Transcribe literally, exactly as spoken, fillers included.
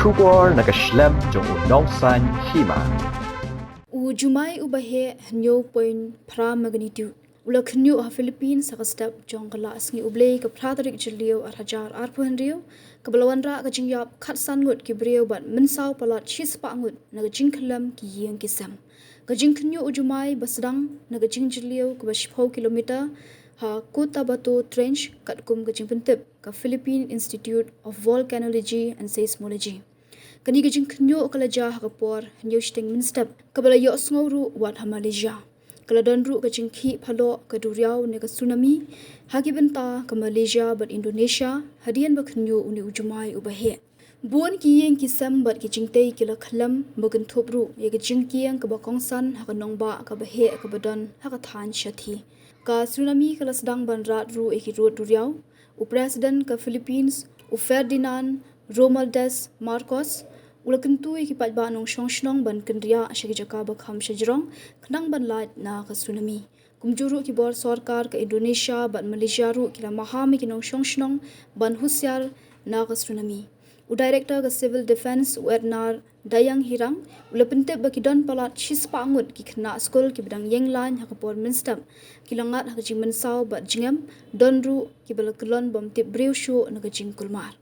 Khubor na ka shlem jong u Nongsaiñ Hima. U jumai uba heh hynñiew point phra magnitude u la khynñiuh ha Philippines ha ka step jong ka Laisngi U Blei ka phra tarik Jylliew ar hajar arphew hynriew, kaba la wanrah ka jingïap khatsan ngut ki briew bad mynsaw palat shispah ngut na ka jingkhyllem ki ïing ki sem. Ka jingkhynñiuh u jumai ba sdang na ka jingjylliew kaba shiphew kilometer ha Cotabato Trench, katkum ka jingpyntip ka Philippine Institute of Volcanology and Seismology. Kane ka jingkhynñiuh ka la jia ha ka por hynñiew shiteng mynstep, kaba la ïohsngew ruh wat ha Malaysia. Ka la don ruh ka jingkhih phalloh ka duriaw ne ka tsunami ha ki bynta ka Malaysia bad Indonesia hadien ba khynñiuh une u jumai uba heh. Bun ki ïing ki sem bad ki jingtei ki la khyllem, ba kynthup ruh ïa ka jingkieng kaba kongsan ha ka nongbah kaba heh kaba don ha ka thaiñ Shathi. Ka tsunami ka la sdang ban rad ruh ïa ki rud duriaw. U President ka Philippines, u Ferdinand Romualdez Marcos, u la kyntu ïa ki paidbah nongshong shnong ban kynriah sha ki jaka ba kham shajrong khnang ban lait na ka tsunami. Kumjuh ruh ki bor sorkar ka Indonesia bad Malaysia ruh ki la maham ïa ki nongshong shnong ban husiar na ka tsunami. U Director ka Civil Defence, u Etnar Dayang Hirang, u la pyntip ba ki don palat shispah ngut ki khynnah skul kiba dang ïeng lain ha ka por mynstep ki la ngat ha ka jingmynsaw bad jingem, don ruh kiba la kyllon bym tip briew shuh na ka jingkulmar.